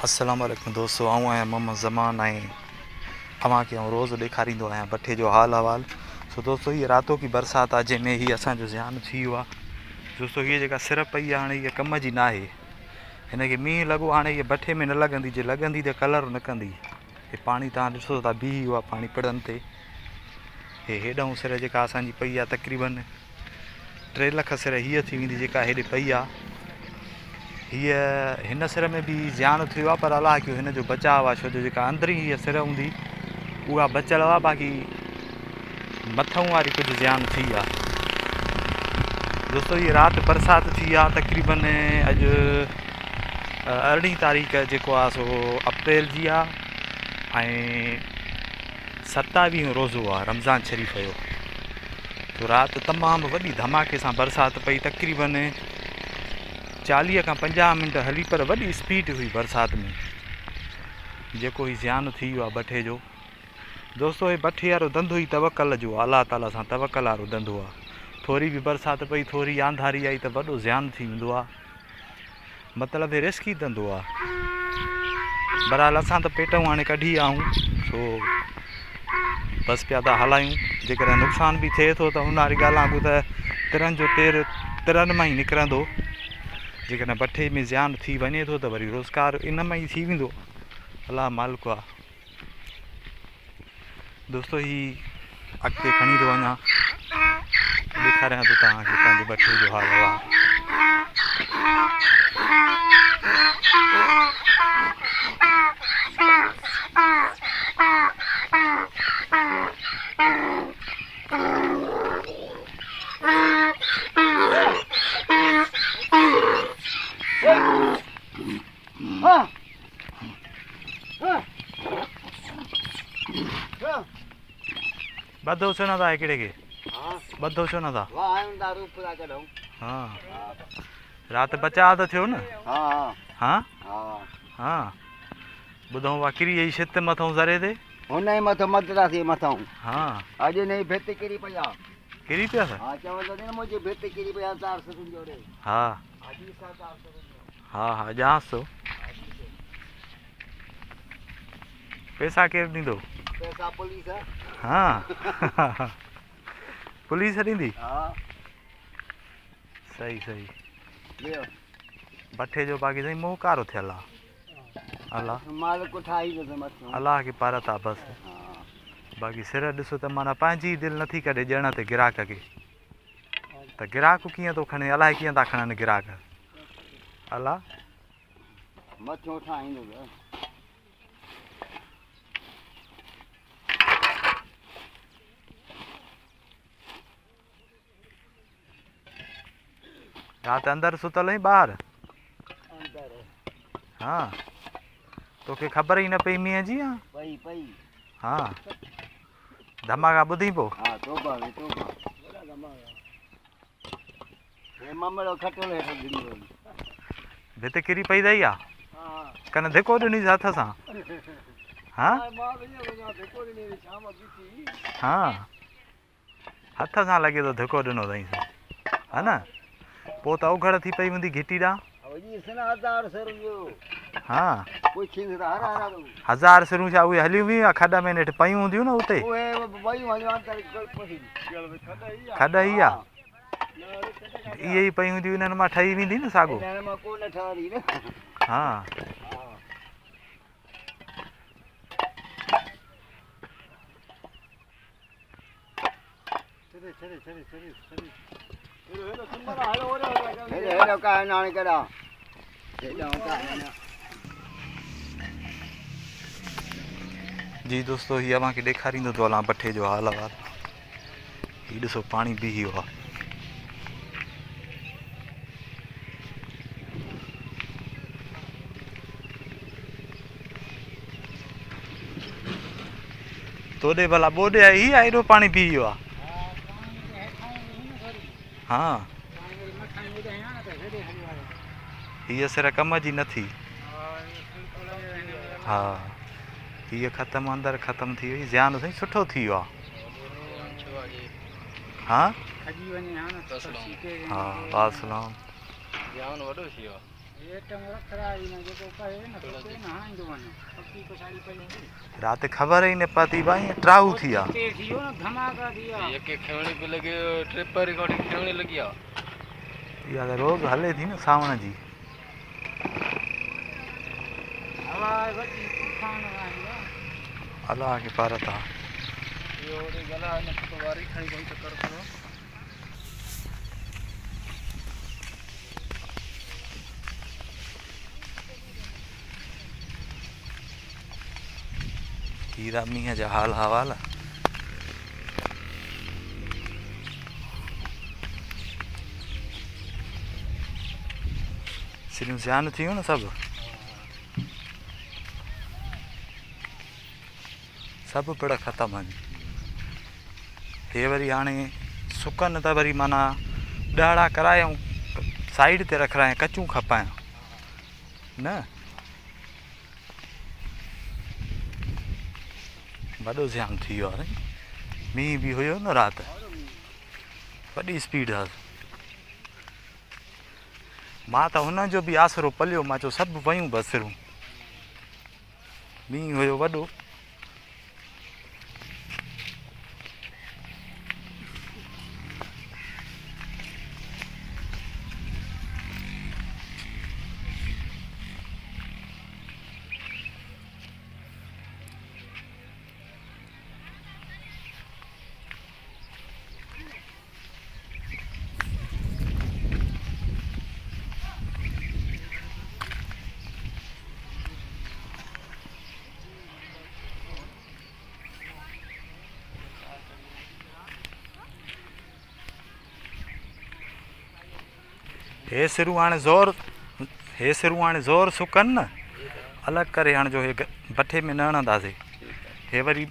السلام عليڪم دوستو آئون آهيان محمد زمان ۽ اوهان کي آئون روز ڏيکاريندو آهيان بٺي جو حال احوال. سو دوستو هي راتوڪي برسات آهي جنهن ۾ هي اسان جو زيان ٿي ويو آهي. دوستو هي جيڪا سر پئي آهي هاڻي هي ڪم جي ناهي، هن کي مينهن لڳو هاڻي هي بٺي ۾ نه لڳندي، جي لڳندي ته ڪلر نه ڪندي. هي پاڻي توهان ڏسو ٿا بيهي ويو آهي پاڻي پڙن تي. هي هيڏانهن سر جيڪا اسان جي پئي آهي تقريبن 3 لک سر هيء ٿي ويندي جيڪا هيڏي پئي آ. هيء هن سر ۾ به زيان ٿيو آ پر الله ڪيو هن جو بچاء آ ڇو جو جيڪا اندرين هيء سر هوندي اها بچيل آ باقي مٿئون واري ڪجهه زيان ٿي آ. دوستو هيء رات برسات ٿي آ تقريبن اڄ 18 تاريخ جيڪو آ سو اپريل جي آ ۽ ستاويهون روزو آ رمضان شريف جو. سو رات تمام وڏي ڌماڪي سان برسات پئي تقريبن 40 کان 50 منٽ هلي پر وڏي اسپيڊ هئي برسات ۾ جيڪو هي زيان ٿي ويو آ بٺي جو. دوستو هي بٺي وارو ڌنڌو ئي توڪل جو آ الله تعالي سان توڪل وارو ڌنڌو آ. ٿوري به برسات پئي ٿوري آنڌاري آئي ته وڏو زيان ٿي ويندو آ. مطلب هي رسڪي ڌنڌو آ. بهرحال اسان ته پيٽون هاڻي ڪڍي آيا آهيون سو بس پيا ٿا هلايون جيڪڏهن نقصان به ٿئي ٿو ته ان واري ڳالهه آگو ته ترن جو تير ترن مان ئي نڪرندو. جيڪڏهن بٺي ۾ زيان ٿي وڃي ٿو ته وري روزگار ان مان ئي ٿي ويندو. الله مالڪ آ. دوستو هي اڳتي کڻي ٿو وڃان ڏيکاريان ٿو توهان کي پنهنجي بٺي جو حال احوال. ٻڌو ڇو نه ٿا هڪڙي کي؟ ٻڌو ڇو نه ٿا؟ ها رات بچاء ته ٿيو نه؟ ها ها ٻڌو وا ڪري جي ڇت مٿون ذري تي هن ئي مٿو مدراسي مٿون ها اڄ نه ڀت ڪري پئي آ ڪري پيا ها چوندو نه منهنجي ڀت ڪري پئي آ چار سرن جوڙي ها ها ها ڄانس ٿو. پئسا ڪير ڏيندو؟ پئسا پوليس. ها پوليس ڏيندي؟ ها صحيح صحيح. بٺي جو باقي سائين منهن ڪارو ٿيل آ. الله مال ڪٺائي ٿو مٿو. الله کي پارت آ بس. باقي سر ڏسو ته معنيٰ پنهنجي دل نٿي ڪڍي ڏيڻ تي گراهڪ کي. ته گراهڪ ڪيئن ٿو کڻي الائي ڪيئن ٿا کڻن گراهڪ. الله مٿو ٺاهيندو ته رات اندر ستل آهين ٻاهر؟ اندر. ها توکي خبر ئي نه پئي مينهن جي؟ ها پئي پئي. ها ڌماڪا ٻڌين پو؟ ها توبه وي توبه. وڏا ڌماڪا. هي ممڙو کٽول هيٺ گهڙي وئي. ڀت ڪري پئي اٿئي ها؟ ڪن ڌڪو ڏنيس هٿ سان. ها ها هٿ سان لڳي ٿو ڌڪو ڏنو اٿئيس ها نه؟ پوء ته اوگهڙ ٿي پئي هوندي گهٽي ڏانهن. ها هزار سرون ڇا اهي هليون ويون يا کڏ ۾ نيٺ پيون هونديون نه اتي؟ کڏ ئي آ. اهي ئي پيون هونديون انهن مان ٺهي ويندي نه ساڳو. ها جي دوستو هي اوهان کي ڏيکاريندو ٿو هلان بٺي جو حال احوال. هي ڏسو پاڻي بيهي ويو آهي. توڏي ڀلا ٻوڏ آئي هئي يا ايڏو پاڻي بيهي ويو آهي؟ ها هيء سر ڪم جي نه ٿي. ها هيء ختم اندر ختم ٿي وئي. زيان سائين سٺو ٿي ويو آهي. ها ها واسلام. زيان وڏو ٿي ويو آهي. رات خبر ئي نه پتي ڀائي ائين ٽراهو ٿي آ. اها ته روز هلي ٿي نه سانوڻ جي. الله کي پارت آ. هيرا مينهن جا حال حوال. سريون زيان ٿي ويون نه سڀ سڀ پڙ ختم آهن هي وري هاڻي سڪن ته وري معنيٰ ڏهڙا ڪرائي ۽ سائيڊ تي رکرايان ڪچون کپايان نه وڏو زيان ٿي ويو آهي مينهن به هيو نه رات وڏي اسپيڊ آهي مان ته هن جو به آسرو پليو مان چيو سڀ ويون بصرون مينهن هيو وڏو هي سرون هاڻي زور هي سرون هاڻي زور سڪن نه الڳ ڪري هاڻي جو هي بٺي ۾ نه هڻنداسي هي وري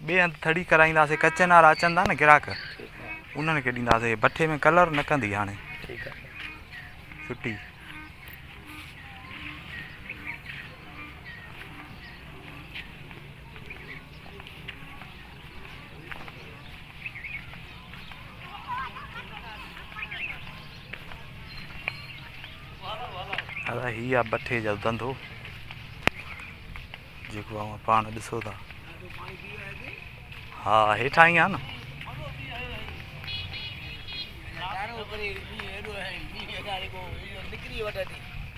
ٻئي هنڌ ٿڙي ڪرائينداسي ڪچن وارا اچن ٿا نه گراڪ انهن کي ڏينداسي بٺي ۾ ڪلر نه ڪندي هاڻي ڇٽي ادا هي آ بٺي جو ڌنڌو جيڪو اوهان پاڻ ڏسو ٿا ها هيٺان ئي آ نه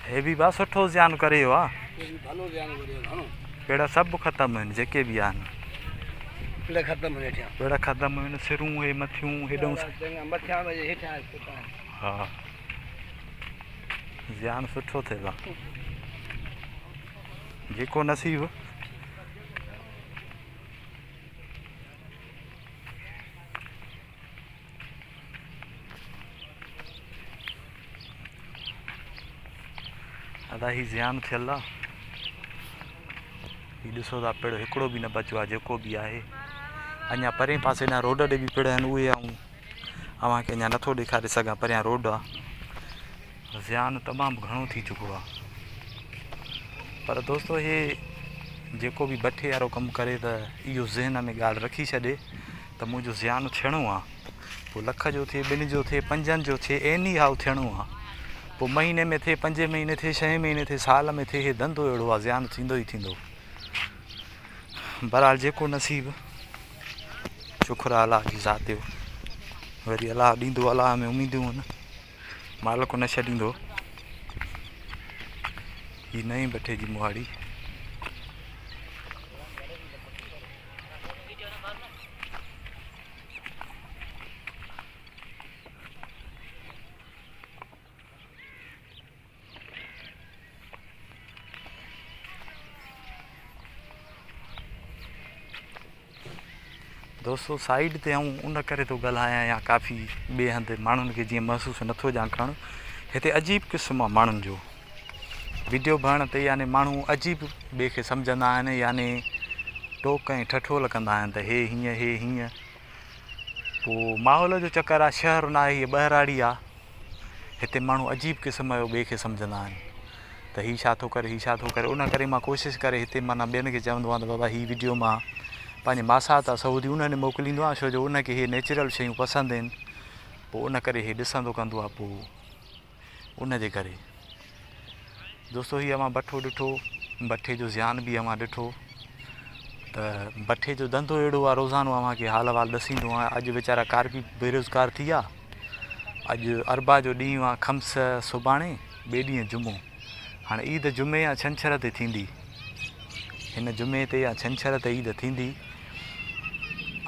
هي به با سٺو زيان ڪري ويو آ پيڙا سڀ ختم آهن جيڪي به آهن پيڙا ختم آهن هيٺيان پيڙا ختم آهن سرون هي مٿيون هيڏون مٿيان هيٺيان ها زيان سٺو ٿيل آ جيڪو نصيب. ادا هي زيان ٿيل آ هي ڏسو ٿا پڙ هڪڙو به نه بچيو آ جيڪو به آهي اڃا پرين پاسي ڏانهن روڊ ڏي به پڙ آهن اهي آئون اوهان کي اڃا نٿو ڏيکاري سگهان پريان روڊ آ زيان تمام گهڻو ٿي چڪو آ پر دوستو هي جيڪو به بٺي وارو ڪم ڪري ته اهو ذهن ۾ ڳالهه رکي ڇڏي ته منهنجو زيان ٿيڻو آ پوء لک جو ٿئي ٻن جو ٿئي پنجن جو ٿئي ايني هائو ٿيڻو آ پوء مهيني ۾ ٿئي پنجين مهيني ٿئي ڇهين مهيني ٿئي سال ۾ ٿئي هي ڌنڌو اهڙو آ زيان ٿيندو ئي ٿيندو بهرحال جيڪو نصيب شڪر آ الله جي ذات جو وري الله ڏيندو الله ۾ اميدون آهن مالڪ نه ڇڏيندو. هي نئين بٺي جي مهاڙي. دوستو سائيڊ تي آئون ان ڪري ٿو ڳالهايان يا ڪافي ٻئي هنڌ ماڻهن کي جيئن محسوس نٿو ڄان ڪرڻ هتي عجيب قسم آ ماڻهن جو ويڊيو ڀرڻ تي يعني ماڻهو عجيب ٻئي کي سمجهندا آهن يعني ٽوڪ ۽ ٺٺول ڪندا آهن ته هي هيئن هي هيئن پوء ماحول جو چڪر آ شهر نه آهي هي ٻهراڙي آ هتي ماڻهو عجيب قسم جو ٻئي کي سمجهندا آهن ته هي ڇا ٿو ڪري هي ڇا ٿو ڪري ان ڪري مان ڪوشش ڪري هتي معنيٰ ٻين کي چوندو آهيان ته بابا هي وڊيو مان پنهنجي ماسات آهي سعودي ان ڏي موڪليندو آهيان ڇو جو ان کي هي نيچرل شيون پسند آهن پوء ان ڪري هي ڏسندو ڪندو آهي پوء ان جي ڪري دوستو هي اوهان بٺو ڏٺو بٺي جو زيان به اوهان ڏٺو ته بٺي جو ڌنڌو اهڙو آهي روزانو اوهان کي حال احوال ڏسيندو آهيان اڄ ويچارا ڪارپي بيروزگار ٿي ويا اڄ اربع جو ڏينهن آهي خمس سڀاڻي ٻئي ڏينهن جمعو هاڻي عيد جمعي يا ڇنڇر تي ٿيندي هن جمعي تي يا ڇنڇر تي عيد ٿيندي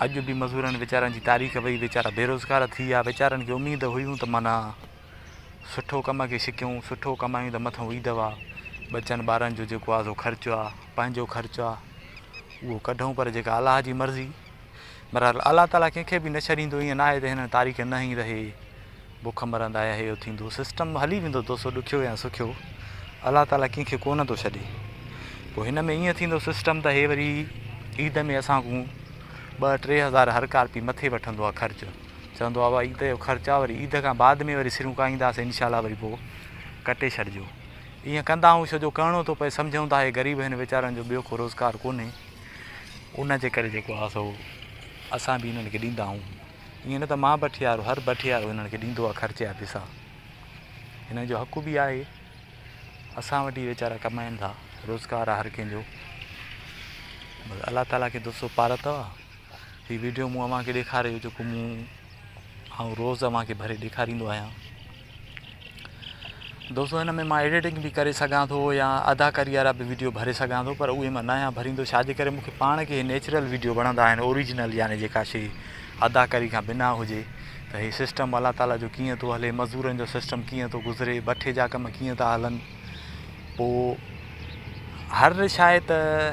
اڄ به مزورن ويچارن جي تاريخ وئي ويچارا بيروزگار ٿي ويا ويچارن کي اميد هيون ته معنيٰ سٺو ڪم کي سکيون سٺو ڪمايون ته مٿئون عيد آ ٻچن ٻارن جو جيڪو آ سو خرچ آ پنهنجو خرچ آ اهو ڪڍون پر جيڪا الله جي مرضي بهرحال الله تعالي ڪنهن کي به نه ڇڏيندو ائين ناهي ته هن تاريخ نه هئي ته هي بک مرندا يا هي ٿيندو سسٽم هلي ويندو دوستو ڏکيو يا سکيو الله تعالي ڪنهن کي ڪونه ٿو ڇڏي پوء هن ۾ ائين ٿيندو سسٽم ته هي وري عيد ۾ اسان کان ٻه 3000 هر ڪارپي مٿي وٺندو آ خرچ چوندو آ عيد جو خرچ آ وري عيد کان بعد ۾ وري سرون ڪاهينداسين انشاء الله وري پوء ڪٽي ڇڏجو ائين ڪندا آهيون ڇو جو ڪرڻو ٿو پئي سمجهون ٿا هي غريب هن ويچارن جو ٻيو ڪو روزگار ڪونهي ان جي ڪري جيڪو آ سو اسان به هنن کي ڏيندا آهيون ائين نه ته مان بٺيارو هر بٺيارو هنن کي ڏيندو آ خرچ جا پيسا هنن جو حق به آهي اسان وٽ ئي ويچارا ڪمائن ٿا روزگار آ هر ڪنهن جو بس الله تعالي کي دوستو پارت آ هي ويڊيو مون اوهان کي ڏيکاريو جيڪو مون آئون روز اوهان کي ڀري ڏيکاريندو آهيان دوستو هن ۾ مان ايڊيٽنگ به ڪري سگهان ٿو يا اداڪاري وارا به ويڊيو ڀري سگهان ٿو پر اهي مان ناهيان ڀريندو ڇاجي ڪري مونکي پاڻ کي نيچرل ويڊيو وڻندا آهن اوريجنل يعني جيڪا شي اداڪاري کان بنا هجي ته هي سسٽم الله تعالي جو ڪيئن ٿو هلي مزورن جو سسٽم ڪيئن ٿو گذري بٺي جا ڪم ڪيئن ٿا هلن پوء هر شايد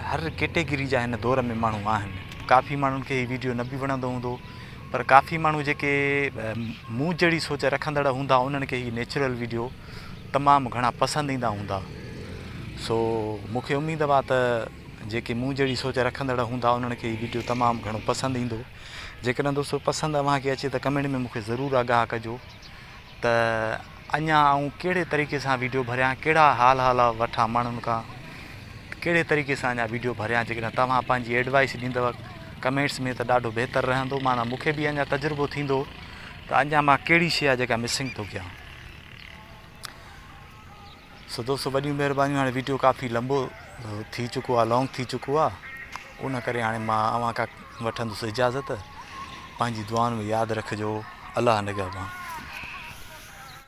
هر ڪيٽيگري جا هن دور ۾ ماڻهو آهن ڪافي ماڻهن کي هي ويڊيو نه به وڻندو هوندو پر ڪافي ماڻهو جيڪي مون جهڙي سوچ رکندڙ هوندا انهن کي هي نيچرل ويڊيو تمام گهڻا پسند ايندا هوندا سو مون کي اميد آ ته جيڪي مون جهڙي سوچ رکندڙ هوندا انهن کي هي ويڊيو تمام گهڻو پسند ايندو جيڪڏهن دوستو پسند اوهان کي اچي ته ڪمينٽ ۾ مون کي ضرور آگاهه ڪجو ته اڃا آئون ڪهڙي طريقي سان ويڊيو ڀريان ڪهڙا حال حال وٺان ماڻهن کان ڪهڙي طريقي سان اڃا ويڊيو ڀريان جيڪڏهن توهان پنهنجي ايڊوائس ڏيندؤ ڪمينٽس ۾ ته ڏاڍو بهتر رهندو معنيٰ مون کي به اڃا تجربو ٿيندو ته اڃا مان ڪهڙي شيء آهي جيڪا مسنگ ٿو ڪيان سو دوستو وڏيون مهربانيون هاڻي ويڊيو ڪافي لمبو ٿي چڪو آهي لانگ ٿي چڪو آهي ان ڪري هاڻي مان اوهان کان وٺندس اجازت پنهنجي دعائن ۾ ياد رکجو الله نگهبان.